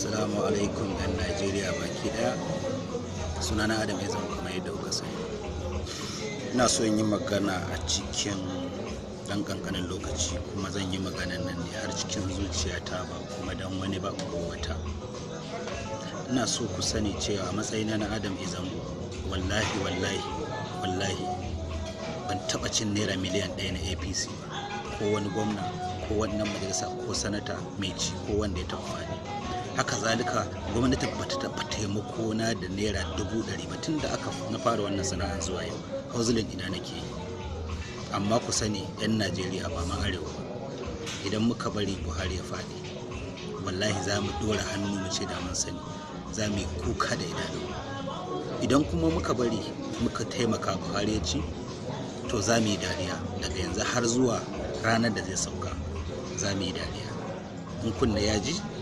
Assalamu alaikum 'yan Najeriya baki daya. Sunana Adam ya zama kamar yadda kuka sani. Ina so in yi magana a cikin ɗan ƙanƙanin lokaci, kuma zan yi maganan nan ne har cikin zuciyata, ba kuma don wani ba ko wata. Ina so ku sani cewa a matsayina na Adam Izango, wallahi wallahi wallahi ban taɓa cin naira miliyan 1 na APC ba, ko wani gwamna ko wannan majalisa ko sanata mai ci ko wanda ya taɓa faɗi. Haka zalika gwamnati ba ta taɓa taimako na da naira 100,000 ba tun da aka na fara wannan sana'ar zuwa yau. Hustling ina nake yi. Amma ku sani 'yan Najeriya, ba ma arewa ba, idan muka bari Buhari ya faɗi, wallahi za mu ɗora hannu mu ce da mun sani, za mu yi kuka da idanu. Idan kuma muka bari muka taimaka Buhari ya ci, to za mu yi dariya daga yanzu har zuwa ranar da zai sauka, za mu yi dariya in kunne ya ji.